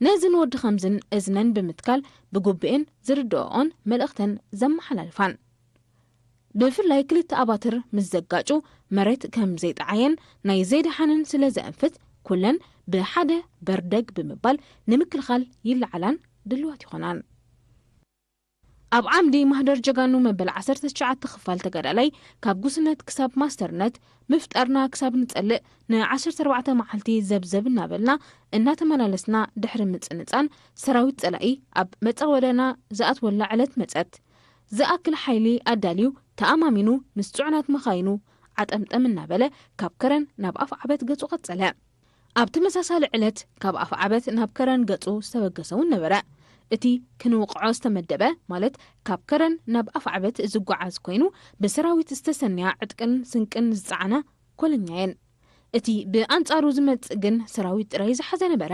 ነዚ ንወዲ ከምዝን እዝነን ብምትካል ብግቡኤን ዝርድኦኦን መልእኽተን ዘመሓላልፋን። ብፍላይ ክልተ ኣባትር ምስ ዘጋጩ መሬት ከም ዘይጠዓየን ናይ ዘይደሓንን ስለ ዘእንፍት ኩለን ብሓደ በርደግ ብምባል ንምክልኻል ይለዓላን ድልዋት ይኾናን። ኣብ ዓምዲ ማህደር ጀጋኑ መበል ዓሰርተ ትሽዓተ ክፋል ተጋዳላይ ካብ ጉስነት ክሳብ ማስተርነት ምፍጣርና ክሳብ ንጸልእ ን ዓሰርተ ኣርባዕተ መዓልቲ ዘብዘብ እናበልና እናተመላለስና ድሕሪ ምጽንጻን ሰራዊት ጸላኢ ኣብ መጻወደና ዝኣትወላ ዕለት መጸት። ዝኣክል ሓይሊ ኣዳልዩ ተኣማሚኑ ምስ ጽዑናት መኻይኑ ዓጠምጠም እናበለ ካብ ከረን ናብ ኣፍዓበት ገጹ ቀጸለ። ኣብ ተመሳሳሊ ዕለት ካብ ኣፍዓበት ናብ ከረን ገጹ ዝተበገሰ እውን ነበረ። እቲ ክንውቕዖ ዝተመደበ ማለት ካብ ከረን ናብ ኣፍዓበት ዝጓዓዝ ኮይኑ ብሰራዊት ዝተሰንያ ዕጥቅን ስንቅን ዝጸዓና ኮለኛ እየን። እቲ ብኣንጻሩ ዝመጽእ ግን ሰራዊት ጥራይ ዝሓዘ ነበረ።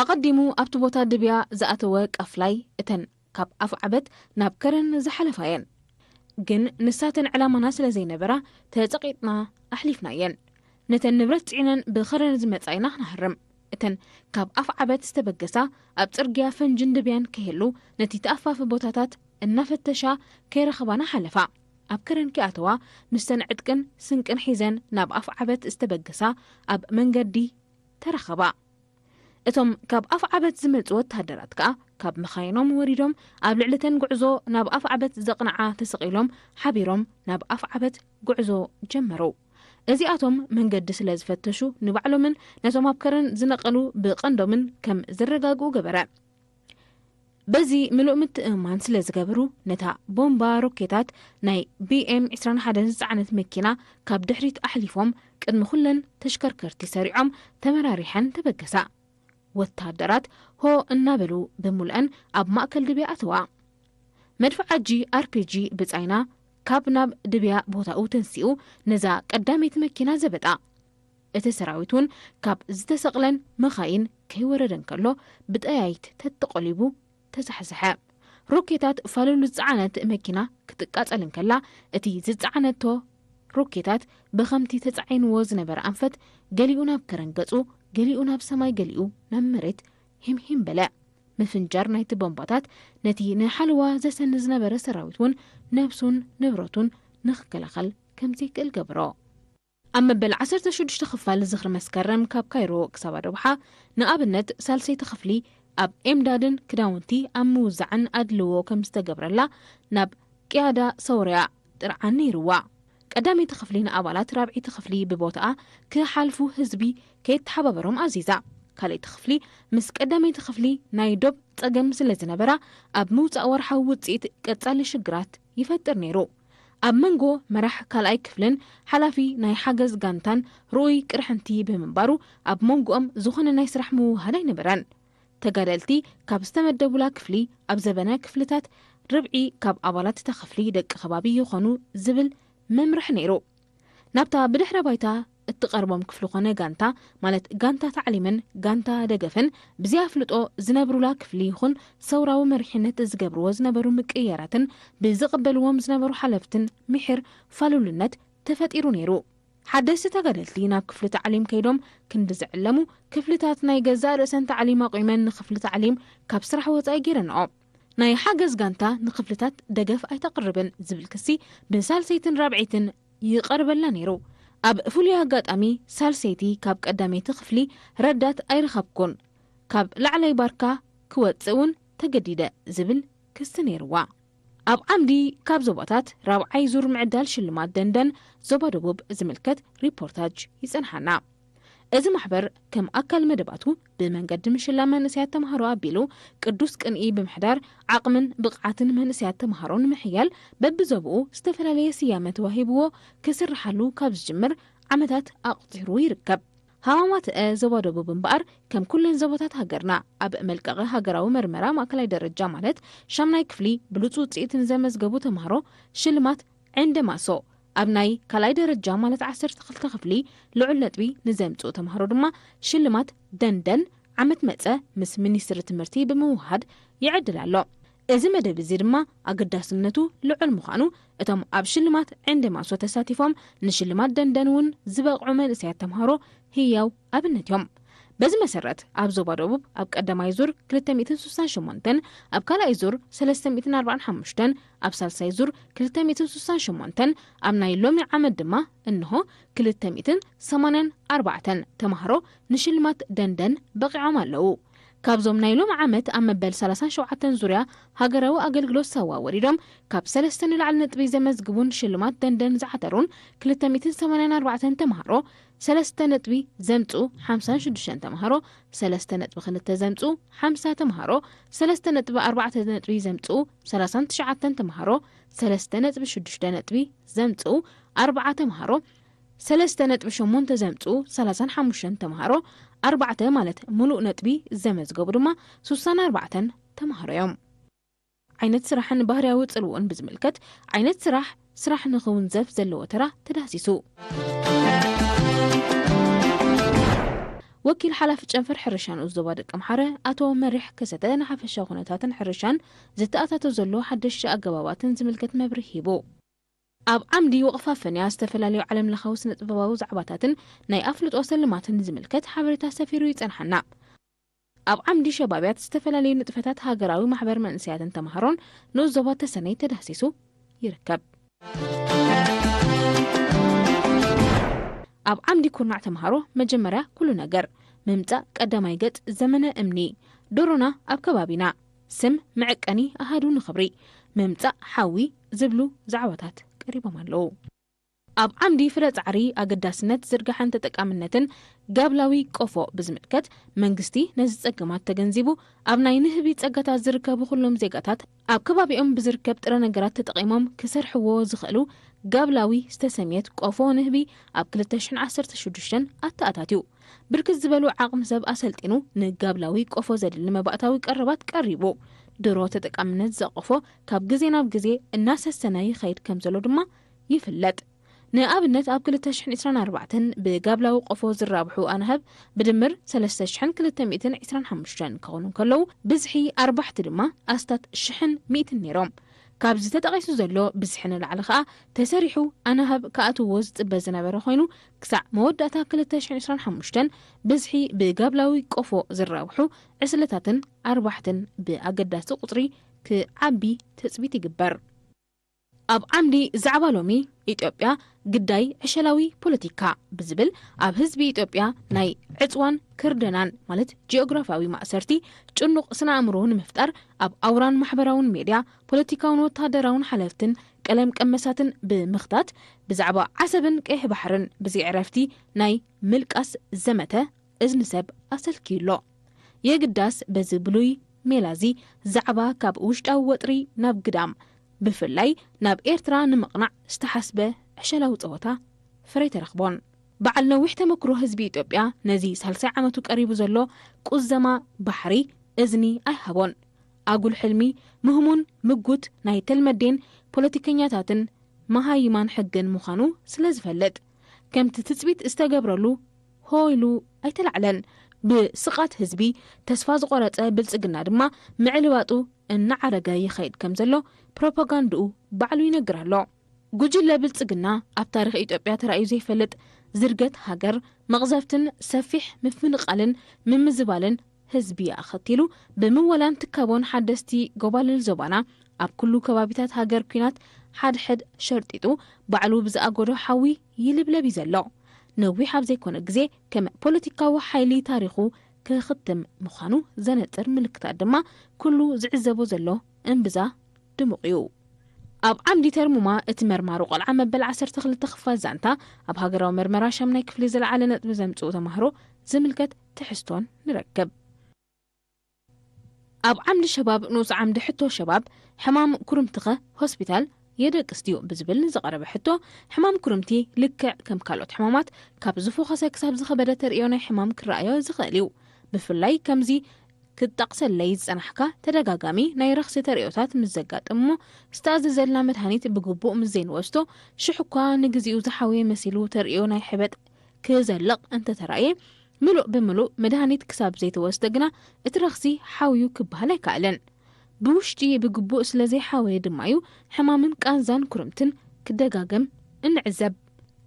ኣቐዲሙ ኣብቲ ቦታ ድብያ ዝኣተወ ቀፍላይ እተን ካብ ኣፍዓበት ናብ ከረን ዝሓለፋ እየን። ግን ንሳተን ዕላማና ስለ ዘይነበራ ተጸቒጥና ኣሕሊፍና እየን። ነተን ንብረት ጽዒነን ብኸረን ዝመጻ ኢና ክንሃርም። እተን ካብ ኣፍዓበት ዝተበገሳ ኣብ ጽርግያ ፈንጅን ድብያን ከይህሉ ነቲ ተኣፋፊ ቦታታት እናፈተሻ ከይረኸባና ሓለፋ። ኣብ ከረን ከይኣተዋ ምስተን ዕጥቅን ስንቅን ሒዘን ናብ ኣፍዓበት ዝተበገሳ ኣብ መንገዲ ተረኸባ። እቶም ካብ ኣፍዓበት ዝመጹ ወተሃደራት ከኣ ካብ መኻይኖም ወሪዶም ኣብ ልዕሊ እተን ጉዕዞ ናብ ኣፍዓበት ዘቕንዓ ተሰቒሎም ሓቢሮም ናብ ኣፍዓበት ጉዕዞ ጀመሩ። እዚኣቶም መንገዲ ስለ ዝፈተሹ ንባዕሎምን ነቶም ኣብ ከረን ዝነቐሉ ብቐንዶምን ከም ዝረጋግኡ ገበረ። በዚ ምሉእ ምትእምማን ስለ ዝገብሩ ነታ ቦምባ ሮኬታት ናይ ቢ ኤም ዕስራን ሓደን ዝጸዓነት መኪና ካብ ድሕሪት ኣሕሊፎም ቅድሚ ኩለን ተሽከርከርቲ ሰሪዖም ተመራሪሐን ተበገሳ። ወተሃደራት ሆ እናበሉ ብምሉአን ኣብ ማእከል ድብያ ኣተዋ። መድፍዓጂ ኣር ፒ ጂ ብጻይና ካብ ናብ ድብያ ቦታኡ ተንሲኡ ነዛ ቀዳመይቲ መኪና ዘበጣ። እቲ ሰራዊት እውን ካብ ዝተሰቕለን መኻይን ከይወረደ እንከሎ ብጠያይት ተተቖሊቡ ተዛሕዘሐ። ሮኬታት ፋሉል ዝጸዓነት መኪና ክትቃጸል እንከላ እቲ ዝጸዓነቶ ሮኬታት ብኸምቲ ተጻዒንዎ ዝነበረ ኣንፈት ገሊኡ ናብ ከረን ገጹ፣ ገሊኡ ናብ ሰማይ፣ ገሊኡ ናብ መሬት ሂምሂም በለ። ምፍንጃር ናይቲ ቦምባታት ነቲ ንሓለዋ ዘሰኒ ዝነበረ ሰራዊት እውን ነብሱን ንብረቱን ንኽከላኸል ከም ዘይክእል ገበሮ። ኣብ መበል ዓሰርተ ሽዱሽተ ክፋል ዝኽሪ መስከረም ካብ ካይሮ ክሳብ ኣዶብሓ ንኣብነት ሳልሰይቲ ክፍሊ ኣብ ኤምዳድን ክዳውንቲ ኣብ ምውዛዕን ኣድልዎ ከም ዝተገብረላ ናብ ቅያዳ ሰውርያ ጥርዓን ነይርዋ። ቀዳመይቲ ክፍሊ ንኣባላት ራብዐይቲ ክፍሊ ብቦታኣ ክሓልፉ ህዝቢ ከየተሓባበሮም ኣዚዛ። ካልኣይቲ ክፍሊ ምስ ቀዳመይቲ ክፍሊ ናይ ዶብ ጸገም ስለ ዝነበራ፣ ኣብ ምውጻእ ወርሓዊ ውጽኢት ቀጻሊ ሽግራት ይፈጥር ነይሩ። ኣብ መንጎ መራሕ ካልኣይ ክፍልን ሓላፊ ናይ ሓገዝ ጋንታን ርኡይ ቅርሕንቲ ብምንባሩ፣ ኣብ መንጎኦም ዝኾነ ናይ ስራሕ ምውህሃድ ኣይነበረን። ተጋደልቲ ካብ ዝተመደቡላ ክፍሊ ኣብ ዘበነ ክፍልታት ርብዒ ካብ ኣባላት እታ ክፍሊ ደቂ ከባቢ ይኾኑ ዝብል መምርሒ ነይሩ። ናብታ ብድሕረ ባይታ እትቐርቦም ክፍሊ ኾነ ጋንታ፣ ማለት ጋንታ ታዕሊምን ጋንታ ደገፍን፣ ብዘይ ኣፍልጦ ዝነብሩላ ክፍሊ ይኹን ሰውራዊ መሪሕነት ዝገብርዎ ዝነበሩ ምቅይያራትን ብዝቕበልዎም ዝነበሩ ሓለፍትን ምሒር ፋሉልነት ተፈጢሩ ነይሩ። ሓደስቲ ተጋደልቲ ናብ ክፍሊ ታዕሊም ከይዶም ክንዲ ዝዕለሙ፣ ክፍልታት ናይ ገዛእ ርእሰን ታዕሊም ኣቑመን ንክፍሊ ታዕሊም ካብ ስራሕ ወጻኢ ገይረንኦ። ናይ ሓገዝ ጋንታ ንክፍልታት ደገፍ ኣይተቕርብን ዝብል ክሲ ብሳልሰይትን ራብዐይትን ይቐርበላ ነይሩ። ኣብ ፍሉይ ኣጋጣሚ ሳልሰይቲ ካብ ቀዳመይቲ ክፍሊ ረዳት ኣይረኸብኩን፣ ካብ ላዕላይ ባርካ ክወጽእ እውን ተገዲደ ዝብል ክሲ ነይርዋ። ኣብ ዓምዲ ካብ ዞባታት ራብዓይ ዙር ምዕዳል ሽልማት ደንደን ዞባ ደቡብ ዝምልከት ሪፖርታጅ ይጸንሓና። እዚ ማሕበር ከም ኣካል መደባቱ ብመንገዲ ምሽላ መንእሰያት ተምሃሮ ኣቢሉ ቅዱስ ቅንኢ ብምሕዳር ዓቕምን ብቕዓትን መንእሰያት ተምሃሮ ንምሕያል በብዞብኡ ዝተፈላለየ ስያመ ተዋሂብዎ ክስርሓሉ ካብ ዝጅምር ዓመታት ኣቑጺሩ ይርከብ። ሃማማተአ ዞባ ደቡብ እምበኣር ከም ኩለን ዞባታት ሃገርና ኣብ መልቀቒ ሃገራዊ መርመራ ማእከላይ ደረጃ ማለት ሻምናይ ክፍሊ ብሉጽ ውጽኢት ንዘመዝገቡ ተምሃሮ ሽልማት ዕንደ ማሶ፣ ኣብ ናይ ካልኣይ ደረጃ ማለት ዓሰርተ ክልተ ክፍሊ ልዑል ነጥቢ ንዘምጽኡ ተምሃሮ ድማ ሽልማት ደንደን ዓመት መጸ ምስ ሚኒስትሪ ትምህርቲ ብምውሃድ ይዕድል ኣሎ። እዚ መደብ እዚ ድማ ኣገዳስነቱ ልዑል ምዃኑ እቶም ኣብ ሽልማት ዕንደ ማሶ ተሳቲፎም ንሽልማት ደንደን እውን ዝበቕዑ መንእሰያት ተምሃሮ ህያው ኣብነት እዮም። በዚ መሰረት ኣብ ዞባ ደቡብ ኣብ ቀዳማይ ዙር ክልተ ሚእትን ስሳን ሸሞንተን፣ ኣብ ካልኣይ ዙር ሰለስተ ሚእትን ኣርባዓን ሓሙሽተን፣ ኣብ ሳልሳይ ዙር ክልተ ሚእትን ስሳን ሸሞንተን፣ ኣብ ናይ ሎሚ ዓመት ድማ እንሆ ክልተ ሚእትን ሰማንያን ኣርባዕተን ተምሃሮ ንሽልማት ደንደን በቒዖም ኣለዉ። ካብዞም ናይ ሎሚ ዓመት ኣብ መበል ሰላሳን ሸውዓተን ዙርያ ሃገራዊ ኣገልግሎት ሳዋ ወሪዶም ካብ ሰለስተ ንላዕሊ ነጥቢ ዘመዝግቡን ሽልማት ደንደን ዝዓተሩን ክልተ ሚእትን ሰማንያን ኣርባዕተን ተምሃሮ፣ ሰለስተ ነጥቢ ዘምጽኡ ሓምሳን ሽዱሽተን ተምሃሮ፣ ሰለስተ ነጥቢ ክልተ ዘምጽኡ ሓምሳ ተምሃሮ፣ ሰለስተ ነጥቢ ኣርባዕተ ነጥቢ ዘምጽኡ ሰላሳን ትሽዓተን ተምሃሮ፣ ሰለስተ ነጥቢ ሽዱሽተ ነጥቢ ዘምጽኡ ኣርብዓ ተምሃሮ፣ ሰለስተ ነጥቢ ሸሞንተ ዘምጽኡ ሰላሳን ሓሙሽተን ተምሃሮ፣ ኣርባዕተ ማለት ምሉእ ነጥቢ ዘመዝገቡ ድማ ስሳን ኣርባዕተን ተምሃሮ እዮም። ዓይነት ስራሕን ባህርያዊ ጽልውኡን ብዝምልከት፣ ዓይነት ስራሕ፣ ስራሕ ንኽውንዘፍ ዘለዎ ተራ ተዳህሲሱ። ወኪል ሓላፊ ጨንፈር ሕርሻ ንኡስ ዞባ ደቂ ኣምሓረ ኣቶ መሪሕ ከሰተ ንሓፈሻዊ ኩነታትን ሕርሻን ዝተኣታቶ ዘሎ ሓደሽቲ ኣገባባትን ዝምልከት መብርሂ ሂቡ። ኣብ ዓምዲ ወቕፋ ፈንያ ዝተፈላለዩ ዓለምለኻዊ ስነ ጥበባዊ ዛዕባታትን ናይ ኣፍልጦ ስልማትን ዝምልከት ሓበሬታ ሰፊሩ ይጸንሓና። ኣብ ዓምዲ ሸባብያት ዝተፈላለዩ ንጥፈታት ሃገራዊ ማሕበር መንእሰያትን ተምሃሮን ንኡስ ዞባ ተሰነይ ተዳህሲሱ ይርከብ። ኣብ ዓምዲ ኩርናዕ ተምሃሮ መጀመርያ ኩሉ ነገር፣ ምምጻእ ቀዳማይ ገጽ ዘመነ እምኒ፣ ዶሮና ኣብ ከባቢና፣ ስም መዐቀኒ ኣሃዱ ንኽብሪ፣ ምምጻእ ሓዊ ዝብሉ ዛዕባታት ቀሪቦም ኣለዉ። ኣብ ዓምዲ ፍረ ጻዕሪ ኣገዳስነት ዝርጋሐን ተጠቃምነትን ጋብላዊ ቆፎ ብዝምልከት፣ መንግስቲ ነዚ ጸገማት ተገንዚቡ፣ ኣብ ናይ ንህቢ ጸጋታት ዝርከቡ ኩሎም ዜጋታት ኣብ ከባቢኦም ብዝርከብ ጥረ ነገራት ተጠቒሞም ክሰርሕዎ ዝኽእሉ ጋብላዊ ዝተሰምየት ቆፎ ንህቢ ኣብ ክልተ ሽሕን ዓሰርተ ሽዱሽተን ኣተኣታትዩ። ብርክት ዝበሉ ዓቕሚ ሰብ ኣሰልጢኑ ንጋብላዊ ቆፎ ዘድሊ መባእታዊ ቀረባት ቀሪቡ። ድሮ ተጠቃምነት ዘቆፎ ካብ ግዜ ናብ ግዜ እናሰሰነ ይኸይድ ከም ዘሎ ድማ ይፍለጥ። ንኣብነት ኣብ ክልተ ሽሕን ዕስራን ኣርባዕተን ብጋብላዊ ቆፎ ዝራብሑ ኣናህብ ብድምር ሰለስተ ሽሕን ክልተ ሚእትን ዕስራን ሓሙሽተን ክኾኑ እንከለዉ፣ ብዝሒ ኣርባሕቲ ድማ ኣስታት ሽሕን ሚእትን ነይሮም። ካብዚ ተጠቒሱ ዘሎ ብዝሒ ንላዕሊ ከኣ ተሰሪሑ ኣናህብ ክኣትውዎ ዝጽበ ዝነበረ ኮይኑ፣ ክሳዕ መወዳእታ ክልተ ሽሕን ዕስራን ሓሙሽተን ብዝሒ ብጋብላዊ ቆፎ ዝራብሑ ዕስለታትን ኣርባሕትን ብኣገዳሲ ቁጽሪ ክዓቢ ትጽቢት ይግበር። ኣብ ዓምዲ ዛዕባ ሎሚ፣ ኢትዮጵያ ግዳይ ዕሸላዊ ፖለቲካ ብዝብል፣ ኣብ ህዝቢ ኢትዮጵያ ናይ ዕጽዋን ክርደናን ማለት ጂኦግራፊያዊ ማእሰርቲ ጭኑቕ ስነ ኣእምሮ ንምፍጣር፣ ኣብ ኣውራን ማሕበራውን ሜድያ፣ ፖለቲካውን ወታደራውን ሓለፍትን ቀለም ቀመሳትን ብምኽታት ብዛዕባ ዓሰብን ቀይሕ ባሕርን ብዘይ ዕረፍቲ ናይ ምልቃስ ዘመተ እዝኒ ሰብ ኣሰልክዩ ኣሎ። የግዳስ በዚ ብሉይ ሜላ እዚ ዛዕባ ካብ ውሽጣዊ ወጥሪ ናብ ግዳም፣ ብፍላይ ናብ ኤርትራ ንምቕናዕ ዝተሓስበ ዕሸላዊ ጸወታ ፍረ ኣይተረኽቦን። በዓል ነዊሕ ተመክሮ ህዝቢ ኢትዮጵያ ነዚ ሳልሳይ ዓመቱ ቀሪቡ ዘሎ ቁዘማ ባሕሪ እዝኒ ኣይሃቦን። ኣጉል ሕልሚ፣ ምህሙን ምጉት ናይ ተልመዴን ፖለቲከኛታትን መሃይማን ሕግን ምዃኑ ስለ ዝፈልጥ፣ ከምቲ ትጽቢት ዝተገብረሉ ሆ ኢሉ ኣይተላዕለን። ብስቓት ህዝቢ ተስፋ ዝቖረጸ ብልጽግና ድማ ምዕልባጡ እናዓረገ ይኸይድ ከም ዘሎ ፕሮፓጋንድኡ ባዕሉ ይነግር ኣሎ። ጉጅለ ብልጽግና ኣብ ታሪኽ ኢትዮጵያ ተራእዩ ዘይፈልጥ ዝርገት ሃገር፣ መቕዘፍትን ሰፊሕ ምፍንቓልን ምምዝባልን ህዝቢ ኣኸቲሉ፣ ብምወላን ትካቦን ሓደስቲ ጎባልል ዞባና ኣብ ኩሉ ከባቢታት ሃገር ኲናት ሓድሕድ ሸርጢጡ ባዕሉ ብዝኣጎዶ ሓዊ ይልብለብ እዩ ዘሎ። ነዊሕ ኣብ ዘይኮነ ግዜ ከም ፖለቲካዊ ሓይሊ ታሪኹ ክኽትም ምዃኑ ዘነጽር ምልክታት ድማ ኩሉ ዝዕዘቦ ዘሎ እምብዛ ድሙቕ እዩ። ኣብ ዓምዲ ተርሙማ እቲ መርማሪ ቆልዓ መበል ዓሰርተ ክልተ ክፋል ዛንታ ኣብ ሃገራዊ መርመራ ሻምናይ ክፍሊ ዝለዓለ ነጥቢ ዘምጽኡ ተማህሮ ዝምልከት ትሕዝቶን ንረክብ። ኣብ ዓምዲ ሸባብ ንኡስ ዓምዲ ሕቶ ሸባብ ሕማም ኩርምትኸ ሆስፒታል የደቅስ ድዩ ብዝብል ንዝቐረበ ሕቶ፣ ሕማም ኩርምቲ ልክዕ ከም ካልኦት ሕማማት ካብ ዝፎኸሰ ክሳብ ዝኸበደ ተርእዮ ናይ ሕማም ክረኣዮ ዝኽእል እዩ። ብፍላይ ከምዚ ክትጠቕሰለይ ዝጸናሕካ ተደጋጋሚ ናይ ረኽሲ ተርእዮታት ምስ ዘጋጥም እሞ ዝተኣዘዘልና መድሃኒት ብግቡእ ምስ ዘይንወስዶ፣ ሽሕ እኳ ንግዚኡ ዝሓወየ መሲሉ ተርእዮ ናይ ሕበጥ ክዘልቕ እንተተራእየ፣ ምሉእ ብምሉእ መድሃኒት ክሳብ ዘይተወስደ ግና እቲ ረኽሲ ሓውዩ ክበሃል ኣይከኣልን። ብውሽጢ ብግቡእ ስለ ዘይሓወየ ድማ እዩ ሕማምን ቃንዛን ኩርምትን ክደጋገም እንዕዘብ።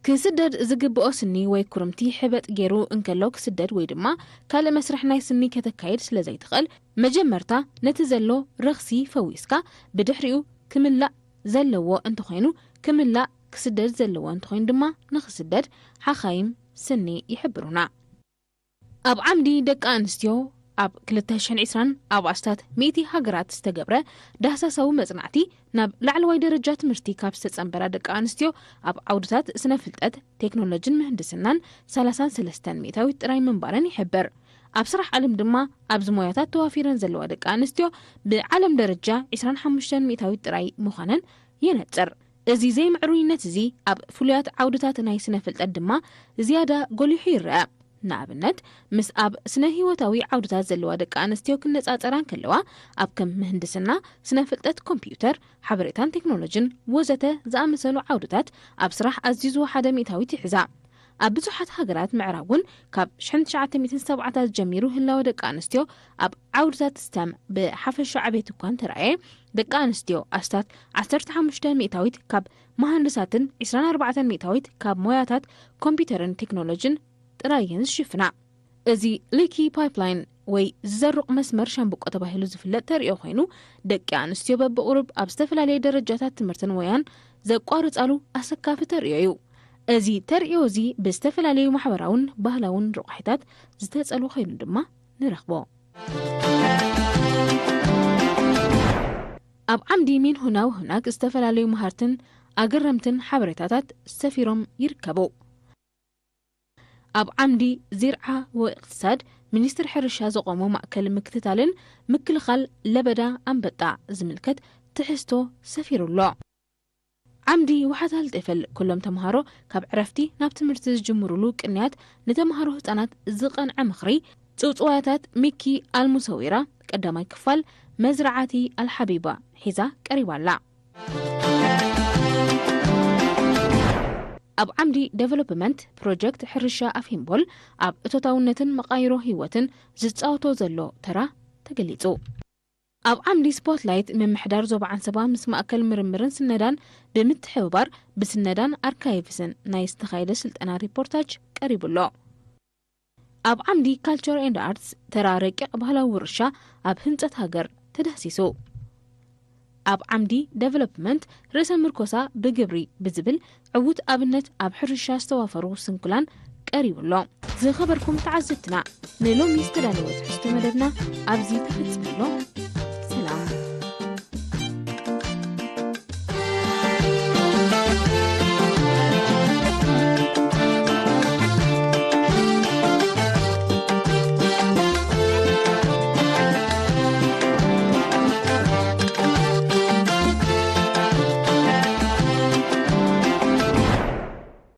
ክስደድ ዝግብኦ ስኒ ወይ ኩርምቲ ሕበጥ ገይሩ እንከሎ ክስደድ ወይ ድማ ካልእ መስርሕ ናይ ስኒ ከተካይድ ስለ ዘይትኽእል፣ መጀመርታ ነቲ ዘሎ ረኽሲ ፈዊስካ ብድሕሪኡ ክምላእ ዘለዎ እንተኾይኑ ክምላእ፣ ክስደድ ዘለዎ እንተኾይኑ ድማ ንኽስደድ ሓኻይም ስኒ ይሕብሩና። ኣብ ዓምዲ ደቂ ኣንስትዮ ኣብ ክልተ ሽሕን ዕስራን ኣብ ኣስታት ሚእቲ ሃገራት ዝተገብረ ዳህሳሳዊ መጽናዕቲ፣ ናብ ላዕለዋይ ደረጃ ትምህርቲ ካብ ዝተጸንበራ ደቂ ኣንስትዮ ኣብ ዓውድታት ስነ ፍልጠት፣ ቴክኖሎጂን ምህንድስናን ሰላሳን ሰለስተን ሚእታዊት ጥራይ ምንባረን ይሕብር። ኣብ ስራሕ ዓለም ድማ ኣብዚ ሞያታት ተዋፊረን ዘለዋ ደቂ ኣንስትዮ ብዓለም ደረጃ ዕስራን ሓሙሽተን ሚእታዊት ጥራይ ምዃነን የነጽር። እዚ ዘይምዕሩይነት እዚ ኣብ ፍሉያት ዓውድታት ናይ ስነ ፍልጠት ድማ ዝያዳ ጎሊሑ ይረአ። ንኣብነት፣ ምስ ኣብ ስነ ህይወታዊ ዓውድታት ዘለዋ ደቂ ኣንስትዮ ክነጻጸራ እንከለዋ፣ ኣብ ከም ምህንድስና፣ ስነ ፍልጠት ኮምፒውተር፣ ሓበሬታን ቴክኖሎጅን ወዘተ ዝኣመሰሉ ዓውድታት ኣብ ስራሕ ኣዝዩ ዝወሓደ ሚእታዊት ይሕዛ። ኣብ ብዙሓት ሃገራት ምዕራብ እውን ካብ ሽሕን ትሽዓተ ሚእትን ሰብዓታት ጀሚሩ ህላወ ደቂ ኣንስትዮ ኣብ ዓውድታት ስቴም ብሓፈሻ ዕቤት እኳ እንተረኣየ፣ ደቂ ኣንስትዮ ኣስታት ዓሰርተ ሓሙሽተ ሚእታዊት ካብ መሃንድሳትን ዕስራን ኣርባዕተን ሚእታዊት ካብ ሞያታት ኮምፒውተርን ቴክኖሎጅን ጥራይ እየን ዝሽፍና። እዚ ሊኪ ፓይፕላይን ወይ ዝዘሩቕ መስመር ሻምብቆ ተባሂሉ ዝፍለጥ ተርእዮ ኮይኑ፣ ደቂ ኣንስትዮ በብቑሩብ ኣብ ዝተፈላለየ ደረጃታት ትምህርትን ሞያን ዘቋርጻሉ ኣሰካፊ ተርእዮ እዩ። እዚ ተርእዮ እዚ ብዝተፈላለዩ ማሕበራውን ባህላውን ረቋሒታት ዝተጸሉ ኮይኑ ድማ ንረኽቦ። ኣብ ዓምዲ ሚን ሁና ወሁናግ ዝተፈላለዩ መሃርትን ኣገረምትን ሓበሬታታት ሰፊሮም ይርከቡ። ኣብ ዓምዲ ዚርዓ ወእቅትሳድ፣ ሚኒስትሪ ሕርሻ ዘቆሞ ማእከል ምክትታልን ምክልኻል ለበዳ ኣንበጣ ዝምልከት ትሕዝቶ ሰፊሩ ኣሎ። ዓምዲ ዋሕታል ጤፈል፣ ኩሎም ተምሃሮ ካብ ዕረፍቲ ናብ ትምህርቲ ዝጅምሩሉ ቅንያት፣ ንተምሃሮ ህጻናት ዝቐንዐ ምኽሪ፣ ጽውጽዋያታት ሚኪ ኣልሙሰዊራ፣ ቀዳማይ ክፋል መዝራዓቲ ኣልሓቢባ ሒዛ ቀሪባ ኣላ። ኣብ ዓምዲ ዴቨሎፕመንት፣ ፕሮጀክት ሕርሻ ኣፍ ሂምቦል ኣብ እቶታውነትን መቓይሮ ህይወትን ዝጻወቶ ዘሎ ተራ ተገሊጹ። ኣብ ዓምዲ ስፖትላይት፣ ምምሕዳር ዞባ ዓንሰባ ምስ ማእከል ምርምርን ስነዳን ብምትሕብባር ብስነዳን ኣርካይቭስን ናይ ዝተኻየደ ስልጠና ሪፖርታጅ ቀሪቡ ኣሎ። ኣብ ዓምዲ ካልቸር ኤንድ ኣርትስ፣ ተራ ረቂቕ ባህላዊ ውርሻ ኣብ ህንጸት ሃገር ተዳህሲሱ። ኣብ ዓምዲ ዴቨሎፕመንት፣ ርእሰ ምርኮሳ ብግብሪ ብዝብል ዕዉት ኣብነት ኣብ ሕርሻ ዝተዋፈሩ ስንኩላን ቀሪቡ ኣሎ። ዝኸበርኩም ተዓዘብትና፣ ንሎሚ ዝተዳለወ ትሕዝቶ መደብና ኣብዚ ተፈጺሙ ኣሎ።